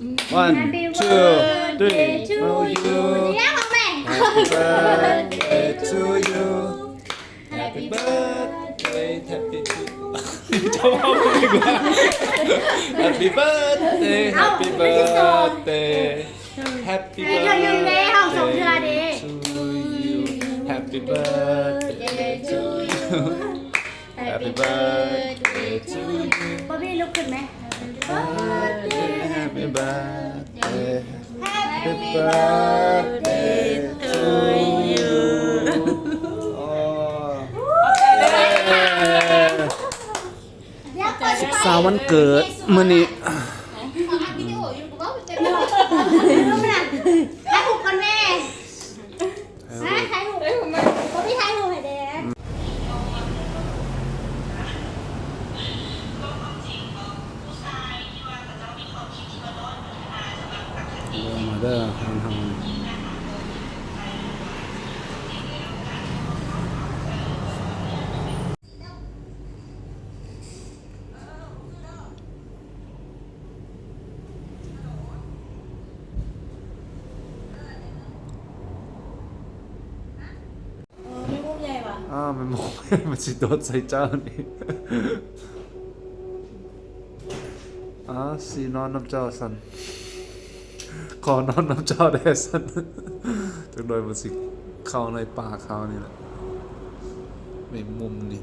One, two, three. To you. Happy birthday to you. Happy birthday, happy birthday. Happy birthday, happy birthday. Happy birthday to you. Happy birthday to you. Happy birthday to you. ບອບບີ້ ລຸກຂຶ້ນແມະ. Happy birthday, happy birthday, happy birthday to you. ສຸກສາວັນເກີດມື້ນີ້. ຖ່າຍຮູບກ່ອນແມ່. ຖ່າຍຮູບ ບອບປີ້ ຖ່າຍຮູບໃຫ້ແດ່. ມາເດີ ຮ້ານເຮົາ. ເອີ ແມງມຸມໃຫຍ່ຫວາ? ອ້າ ແມງມຸມ ມັນຊິໂດດໃສ່ເຈົ້ານີ້. ອ້າ ຊິນອນນຳເຈົ້າຊັ້ນ. ຂໍນອນນຳເຈົ້າແດ່ຊັ້ນ. ຈັກໜ່ອຍມັນຊິເຂົ້າໃນປາກເຮົານີ້ແຫຼະ ແມງມຸມນີ້.